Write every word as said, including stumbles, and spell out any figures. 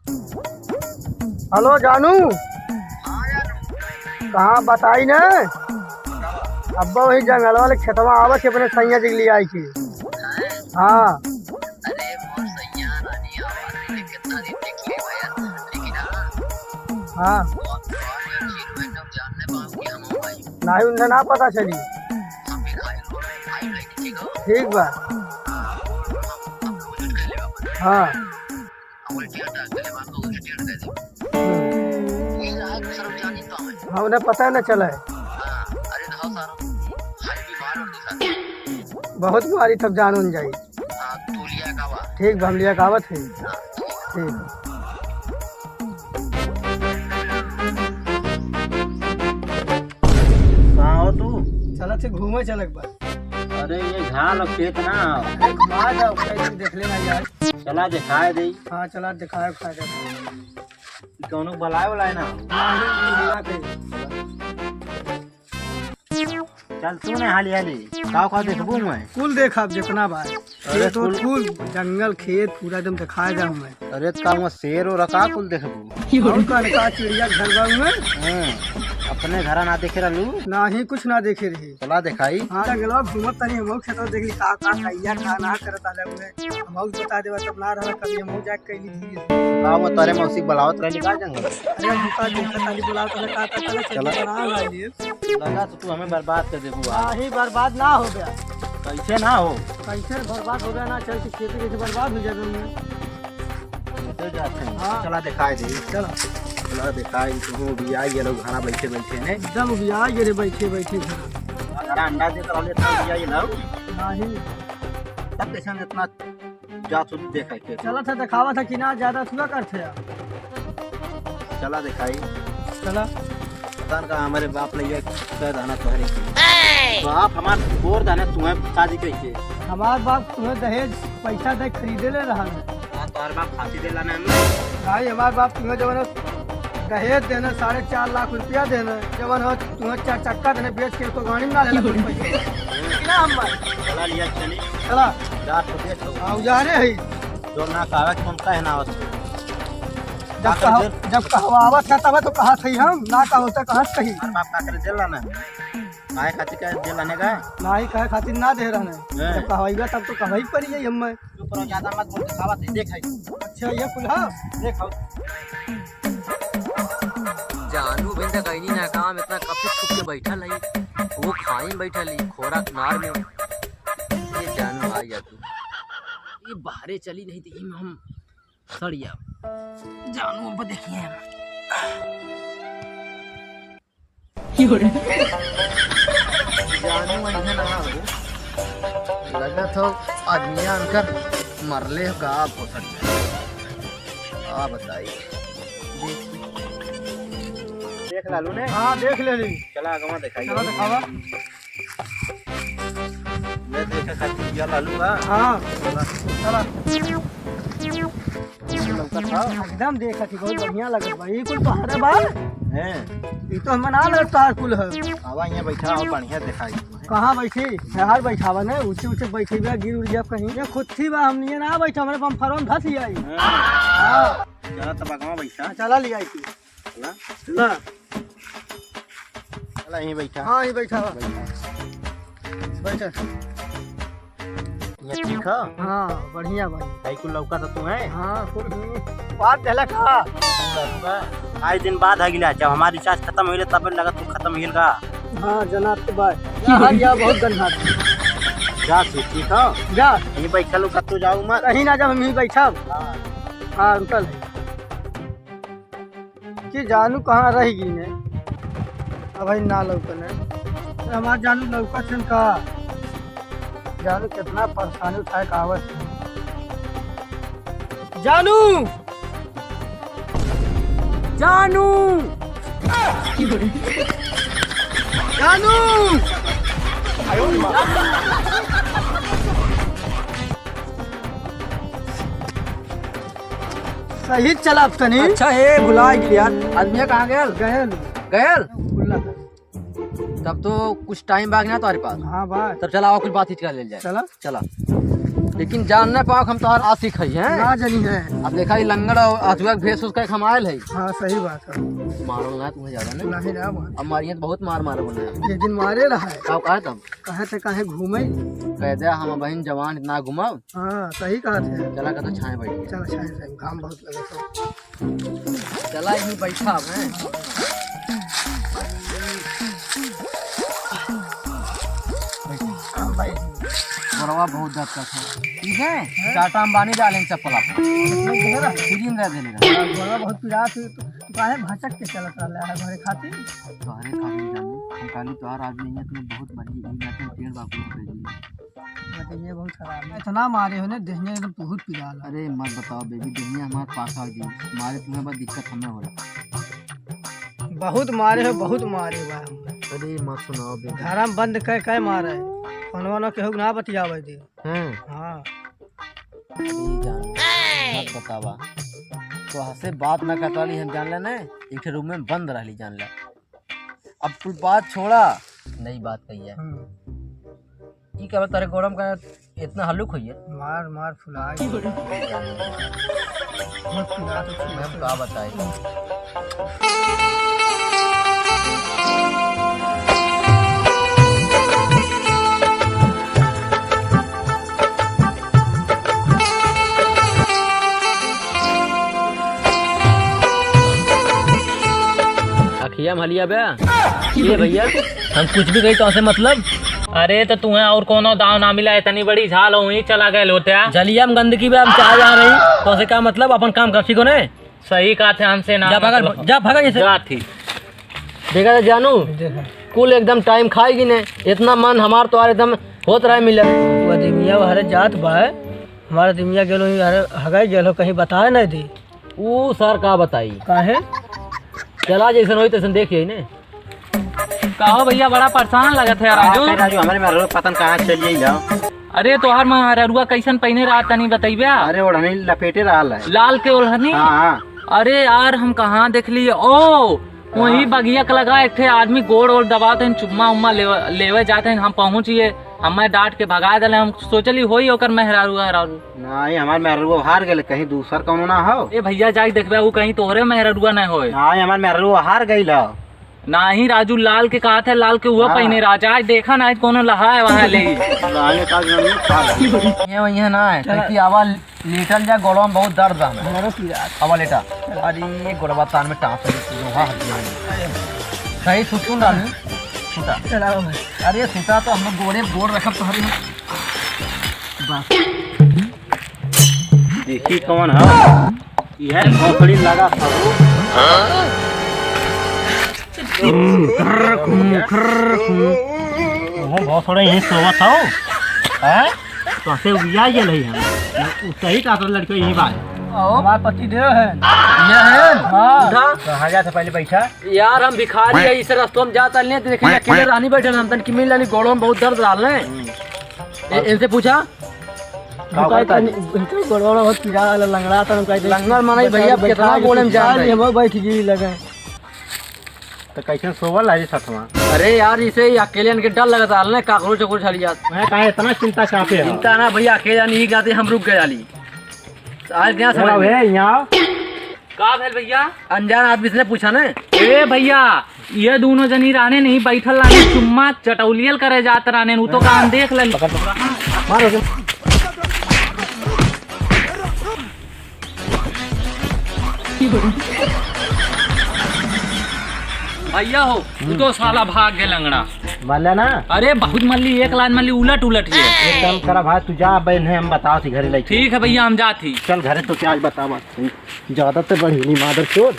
हेलो जानू, कहाँ बताई न? अब्बा वही जंगल वाले खेतवा आवत है अपने सैया जी के लिए आई थी। हाँ। अरे मोर सैया रानी आवाज है, कितना दिन देख ले भैया, लेकिन हाँ। हाँ। और, और यार, चीन में एकदम जानने पाऊँ कि हम हो भाई। नाही, उन्हें ना पता चली। हम भी खाए लो, खाए लो, ठीक हो? ठीक बा। हाँ, हम, हम कुछ कर लेगा। हाँ। हम उल्टी अटैक कर लेगा, तो उल्टी अटैक कर लेगा। हम्म। ये रहा दूसरा जानी तो हमें। हाँ, उन्हें पता न चला है। हाँ, अरे ना हो सारा, खाली बीमार हो गया सारा। बहुत बीमारी तब जान उन जाई। हाँ, तू लिया का बा? ठीक बा, हम लिया का आवत है। हाँ, ठीक। ठीक। कहाँ हो तू? चलत है घूमे चलक बा। अरे ये झाल और खेत ना हो। अरे घुमा जाओ, कैसे देख लेना यार। चला दिखाए दे। हाँ, चला दिखाए, दिखाए दे। कौनो बलाए वलाए ना हो? नहीं, नहीं, नहीं, नहीं। चल तू ने हाली हाली, का का देखबू मैं? कुल देखब जितना बा। अरे खेत ओत कुल कुल, जंगल खेत पूरा एकदम दिखाए जाऊँ मैं। अरे त का वहाँ शेर और का कुल देखबू? और का, का चिड़िया घर बा उहाँ? हाँ, अपने घरा ना देखे रहलू? नाही, कुछ ना देखे रही। चला देखाई। हाँ, जंगलवा घूमत तनी हमहू खेतवा देख ली, का का कइया का ना करत आले उहे। हमहू बता देवा तब ना रहला, कभी हमहू जाके कइली थी। का वो तारे मौसी बुलावत रहली का जंगल? अरे, हम का देखत ताली बुलावत रहले, का का करत चला। चला, बना ला ये। लगा तो तू हमें बर्बाद कर देबू आज। नाही, बर्बाद ना हो गया। कैसे ना हो? कैसे बर्बाद हो गया ना, चल के खेती कैसे बर्बाद हो जाएगा उनमें। तो जाते हैं। हाँ। चला दिखाई दे। चला। चला दिखाई, तू भी आ ये लोग घरा बैठे बैठे ने। एकदम भी आ ये रे बैठे बैठे घरा। अगर अंडा देत रहले तो भी आ ये लोग। नाही। तब कैसे इतना जासूस देखा के? चला था दिखावा था कि ना ज्यादा सुना करते यार। चला दिखाई। चला। पता न का हमारे बाप ने ये कह रहना तोहरे के। बाप हमार बोर दाने तुम्हें शादी कैसे? हमार बाप तुम्हें दहेज पैसा दे खरीदे ले रहा है। हाँ, तोहर बाप फांसी दे लाना है। भाई, हमार बाप तुम्हें जवन दहेज देना, साढ़े चार लाख रुपया देना, जवन हो तुम्हें चार चक्का देना, बेच के तो गाड़ी में ना लेला कुछ पैसा। ना हम चला लिया चली। चला। जा तो बेच लो। हाँ, उजारे है। जो ना कागज कौन का है ना हो। जब का कह-, जब कहवावत है तब तो कहत है हम, ना कहवत है कहत कही। हमार बाप का करे जेल लाना है? काहे खातिर का जेल लाने का? नाही, काहे खातिर ना दे रहने। हैं। जब कहवाइबा तब तो कहवाई पड़ी है हमें। चुप रहो, ज्यादा मत बोल, दिखावा दे, देख है। अच्छा, ये कुल है? देख हो। जानू बिन तक आईनी ना काम, इतना कब से छुप के बैठल है। वो खाई में बैठल है, खोरा किनार में। ये जानू आ गया तू। ये बाहरे चली नहीं तो हम सड़िया। जानू अब देखिए। जानू ऐसे ना हो। लगत हो आदमिया उनकर मरले हो का, आप हो सकते हैं। आ बताइए। देख लालू ने? हाँ, देख लेली। चला आगवा दिखाई। चला दिखावा। ये देखे खातिर बिया लालू बा। हाँ। चला। चला। लौकत हौ। एकदम देखत ही, बहुत बढ़िया लगत बा। ई कुल तोहरे बा? हैं। ई तो हमें ना लगत तोहार कुल है। आवा यहाँ बैठा हो, बढ़िया दिखाई। कहाँ बैठी? बाहर बैठावा ने, ऊँचे ऊँचे बैठी बा, गिर उड़ जाब कहीं। ये खुद थी बा, हम निये ना बैठा, हमरे पंफरवा में धस ही आई। हाँ। हाँ। चला तब आगवा बैठा। चला लिया आई। चला। ला। चला, यहीं बैठा। हाँ, यहीं बैठा बा। बैठा। बैठा। ये ठीक है? हाँ, बढ़िया भाई। भाई कुल लौका तो तू है? हाँ, कुल बात देला का? लौका। आज दिन बाद है गिला, जब हमार recharge खतम होइले तब लगा तू खतम होइल का? हाँ, जना तो बात। यार, यार, बहुत गंदा। जा तू, ठीक है? जा। यहीं बैठा लौका, तू जाऊ मत। कहीं ना, जब हम यहीं बैठा। हाँ। हाँ, रुकल है। कि जानू कहाँ रहि गई ने? अबहीं ना लौकने। अरे हमार जानू लौकत हन का? जानू कितना परेशानी उठाए का आवत है। जानू! जानू! जानू! सही चला अब तनी। अच्छा, हे, भुला गेल यार। आदमिया कहाँ गयल? गयल। गयल? खुला था। तब तो कुछ time बाकी ना तुम्हारे पास। हाँ भाई। तब चला, और कुछ बातचीत कर लेल जाए। चला। चला। लेकिन जान न पाओ हम तोहार आशिक है, हैं? ना जानी है। अब देखा, ई लंगड़ और अथुआ के भेष उसका एक हम आयल है। हाँ, सही बात है। मारो ना तुम्हें ज्यादा ना। नहीं ना मार। अब मारिए तो बहुत मार मारे बोले। एक दिन मारे रहा है। का कहा तब? कहे थे काहे घूमे? कह दे हम बहन जवान इतना घुमाओ। हाँ, सही कहा थे। चला कहता छाए बैठ गया। चला छाए से, घाम बहुत लगे तो। चला यहीं बैठा अब, हैं? हाँ, बैठ। गोड़वा बहुत दर्द करत है। ठीक है? हैं? टाटा अंबानी डाले चप्पल आप। इतना गहरा? फ्री में दे देले रहे। गोड़वा बहुत पीड़ा थी, तो काहे भचक के चलत रहले है घरे खातिर? तोहरे खातिर जानी, हम कहली तोहर आदमी है, तुम्हें बहुत बढ़िया, ई ना तुम टेढ़ बाबू हो गई। मतलब ये बहुत खराब है। इतना मारे हो ने, देहिया एकदम बहुत पिराला। अरे मत बताओ बेबी, देहिया हमार पाका हो गई। मारे तुम्हें बस दिक्कत हमें होला। बहुत मारे हो, बहुत मारे बा हम। अरे मत सुनाओ बेबी। घर में बंद कर, कर मारे। फोनवा ना केहू के ना बतियावे दे। हैं? हाँ। ई जान, मत बतावा। तोहसे बात ना करत रहली हम जान ले ने, एक ठे रूम में बंद रहली जान ले। अब कुल बात छोड़ा, नई बात कही है। हम्म। ई का तारे गोड़म का इतना हल्लुक होइए? मार, मार फुला के। बहुत फुला तो मैं का बताई? अखिया में हलिया बे। ये भैया, हम कुछ भी कही तो उसे मतलब? अरे तो तुम्हें और कोनो दाव ना मिला, इतनी बड़ी झाल हो, वहीं चला गए लोट्या। जलिया में गंदगी बे, हम चाहे जा रही, तो उसे का मतलब? अपन काम कर, ठीक हो ने? सही कहा थे, हमसे ना जा भगा, मतलब। जा भगा जैसे। जा थी। देखा था जानू, देखा। कुल एकदम टाइम खाएगी ने, इतना मन हमार तो एकदम होत रहे मिले। वो आदमिया हरे जात बा, हमारा आदमिया गेलो ही, हरे हगाई गेलो, कहीं बताए नहीं दी। ऊ सर का बताई? काहे? चला जैसन होई तैसन देख यही ने। का हो भैया, बड़ा परेशान लगत है यार, का राजू। है राजू, हमरे मेहरारू पता न कहाँ चल गई है। अरे तोहार मेहरारुआ कैसन पहिने रहा तनी बतैबे? अरे ओढ़नी लपेटे रहल है। लाल के ओढ़नी? हाँ, हाँ। अरे यार हम कहाँ देख लिए? ओ, वही हाँ। बगिया के लगा एक ठे आदमी गोड़ ओड़ दबात हैं, चुम्मा उम्मा लेवे, लेवे जात हैं। हम पहुँचिए, हमें डांट के भगा देले। हम सोचली होई ओकर मेहरारू, मेहरारू। नहीं, हमार मेहरारू हार गेले, कहीं दूसर कौनो ना हो। ए भैया, जाके देखबे, ऊ कहीं तोहरे मेहरारुआ ना होए। नहीं, हमार मेहरारू हार गइल हो। नाही राजू, लाल के कहा थे, लाल के हुआ हाँ। पहिने राजा, आज देखा ना, आज कोनो लहाए वहाँ ले। लाने का जरूरत था। ये वही है ना, चला। क्योंकि आवा लेटल जा, गोड़वा में बहुत दर्द बा हमें। हमारा पीड़ा। आवा लेटा। अरे ये गोड़वा तान में टाँप से लोहा हट गया। सही सुतून रानी, सुता। चला भाई। अरे सुता तो हम लोग गोड़े में गोड़ रखब तो हरी। बस। देखी कौन है? यह भोसड़ी लगा सब। वो भोसड़ी यहीं सोवत हो? हैं? तो से उबिया गेल है हम। उ सही का लड़का यही बात। आओ। हमार पति देव है। ये है? हाँ। उठा। कहाँ जात है पहले बैठा? यार हम भिखारी है, इस रस्तों में जात नहीं देखे अकेले रानी बैठे हम तन की मिल रानी गोड़ों में बहुत दर्द डाल रहे हैं। ए-, इनसे पूछा? का दुकान करता का है? नि-, इनके गोड़-, गोड़ बहुत पीरा वाला लंगड़ा था, हम कहते लंगड़ माने बता भैया, दे, कितना बैठा गोड़े में दे, जान रहे? हम बैठ गई लगे। तो कैसे सोवल है सठवा? अरे यार, इसे ही अकेले इनके डर लगता है ना, काकरोच ओकरोच हली जात। मैं कहा इतना चिंता काफी है। चिंता ना भैया, अकेले नहीं जाते, हम रुक गए आली। आज क्या समझ में? यहाँ का भेल भैया? अनजान आदमी से पूछा ना। ए भैया, ये दोनों जनी रहने नहीं बैठल रहने, चुम्मा चटौलियल करे जात रहने, उ तो काम देख ले। मारो। भैया हो, उ तो साला भाग गए लंगड़ा। मरला ना? अरे बहुत मल्ली, एक लाइन मल्ली उलट उलट ये। एक काम करा भाई, तू जा, बहन है, हम बताओ थी घरे लेके। ठीक है भैया, हम जात ही। चल घरे तो क्या आज बतावा। ज्यादा तो बढ़ी नहीं मादर चोद।